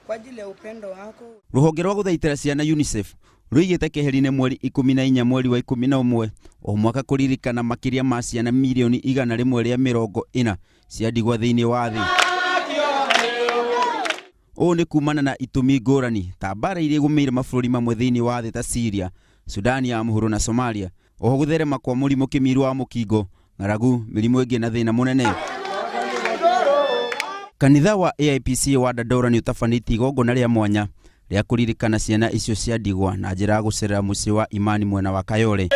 Kwa ajili ya upendo wako. Rũhonge rwa gũthaitĩra ciana UNICEF rũigĩte keheri-inĩ mweri 14 mweri wa 11 o mwaka kũririkana makĩria ma ciana mirioni 140 cia ndigwa thĩinĩ wa thĩ. Ũũ nĩ kumana na itũmi ngũrani ta mbara iria igũmĩire mabũrũri mamwe thĩinĩ wa thĩ ta Syria, Sudan ya mũhuro na Somalia. Oho gũtherema kwa mũrimũ kĩmiru wa mũkingo, ng'aragu, mĩrimũ ĩngĩ na thĩna mũnene. Kanitha wa AIPCA wa Dandora nĩ ũtabanĩtie igongona rĩa mwanya rĩa kũririkana ciana icio cia ndigwa na njĩra ya gũcerera mũciĩ wa Imani mwena wa Kayole.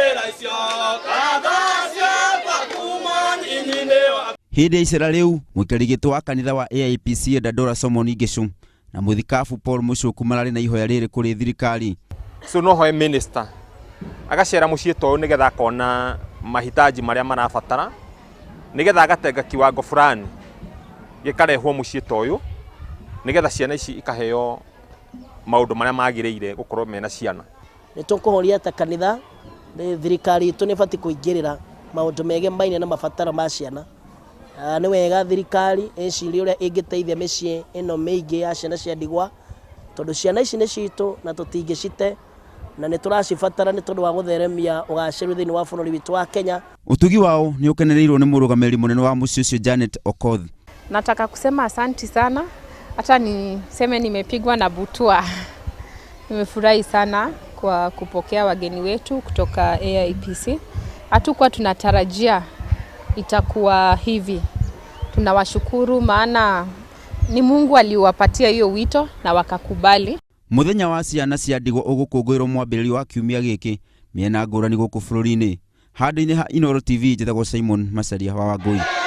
Hĩndĩ ya icera rĩu, mũikari gĩtĩ wa kanitha wa AIPCA Dandora Solomon Ngecu na mũthikabu Paul Mũcuku mararĩ na ihoya rĩrĩ kũrĩ thirikari. So no hoe minister agacera mũciĩ ta ũyũ nĩgetha akona mahitaji marĩa marabatara nĩgetha agatenga kiwango fulani gĩkarehwo mũciĩ ta ũyũ nĩgetha ciana ici ikaheo maũndũ marĩa magĩrĩire gũkorwo mena ciana. Nĩ tũkũhoria ta kanitha, thirikari itũ nĩ ĩbatiĩ kũingĩrĩra maũndũ megemaine na mabataro ma ciana. Nĩ wega thirikari ĩcirie ũrĩa ĩngĩteithia mĩciĩ ĩno mĩingĩ ya ciana cia ndigwa, tondũ ciana ici nĩ citũ na tũtingĩcite, na nĩ tũracibatara nĩ tondũ wa gũtheremia ũgacĩru thĩinĩ wa bũrũri witũ wa Kenya. Ũtugi wao nĩ ũkenereirwo nĩ mũrũgamĩrĩri mũnene wa mũciĩ ũcio Janet Okoth. Nataka kusema asanti sana, hata niseme nimepigwa na butwa. Nimefurahi sana kwa kupokea wageni wetu kutoka AIPC. Hatukuwa tunatarajia itakuwa hivi. Tunawashukuru maana ni Mungu aliwapatia hiyo wito na wakakubali. Mũthenya wa ciana cia ndigwa ũgũkũngũĩrwo mwambĩrĩrio wa kiumia gĩkĩ mĩena ngũrani gũkũ bũrũri-inĩ. Handũ-inĩ ha Inooro TV njĩtagwo Simon Macharia wa Wangũi.